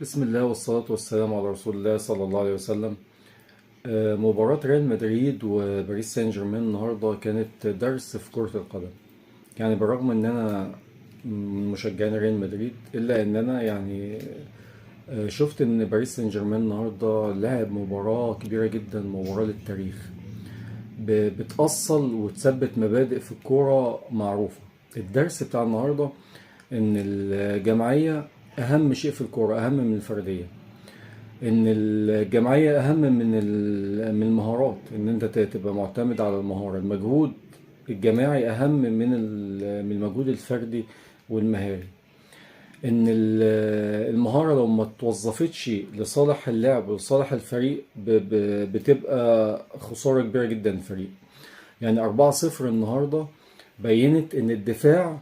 بسم الله والصلاة والسلام على رسول الله صلى الله عليه وسلم. مباراة ريال مدريد وباريس سان جيرمان النهاردة كانت درس في كرة القدم. يعني بالرغم ان انا من مشجعين ريال مدريد، الا ان انا يعني شفت ان باريس سان جيرمان النهاردة لعب مباراة كبيرة جدا، مباراة للتاريخ. بتأصل وتثبت مبادئ في الكورة معروفة. الدرس بتاع النهاردة ان الجماعية اهم شيء في الكورة، اهم من الفردية. ان الجماعية اهم من من المهارات، ان انت تبقى معتمد على المهاره. المجهود الجماعي اهم من من المجهود الفردي والمهاري. ان المهارة لو ما توظفتش لصالح اللعب ولصالح الفريق بتبقى خسارة كبيرة جدا للفريق. يعني 4-0 النهارده بينت ان الدفاع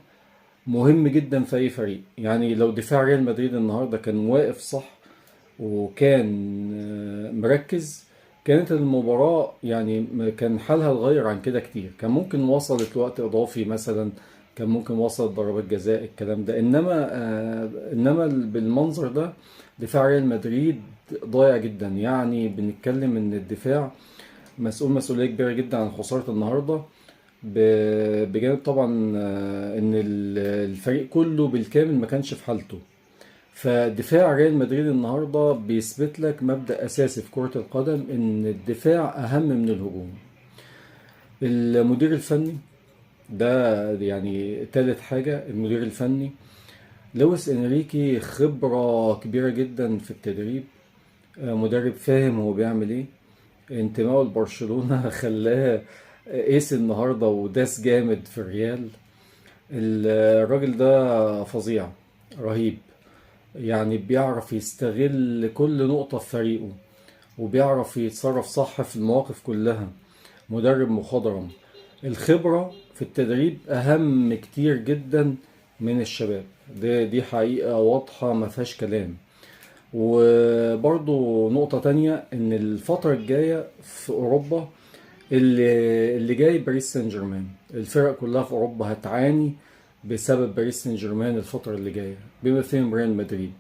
مهم جدا في اي فريق. يعني لو دفاع ريال مدريد النهارده كان واقف صح وكان مركز، كانت المباراة يعني كان حالها اتغير عن كده كتير. كان ممكن وصلت وقت إضافي مثلا، كان ممكن وصلت ضربات جزاء الكلام ده، إنما إنما بالمنظر ده دفاع ريال مدريد ضايع جدا. يعني بنتكلم إن الدفاع مسؤول مسؤولية كبيرة جدا عن خسارة النهاردة، بجانب طبعا إن الفريق كله بالكامل ما كانش في حالته. فدفاع ريال مدريد النهارده بيثبت لك مبدأ أساسي في كرة القدم، إن الدفاع أهم من الهجوم. المدير الفني ده يعني تالت حاجة، المدير الفني لويس إنريكي خبرة كبيرة جدا في التدريب، مدرب فاهم هو بيعمل ايه. انتمائه لبرشلونة خلاه ace النهارده وداس جامد في الريال. الراجل ده فظيع، رهيب. يعني بيعرف يستغل كل نقطة في فريقه، وبيعرف يتصرف صح في المواقف كلها. مدرب مخضرم. الخبرة في التدريب أهم كتير جدا من الشباب. دي حقيقة واضحة ما فيهاش كلام. وبرضو نقطة تانية، إن الفترة الجاية في أوروبا اللي جاي باريس سان جيرمان، الفرق كلها في أوروبا هتعاني بسبب باريس سان جيرمان الفترة اللي جاية، بما فيهم ريال مدريد.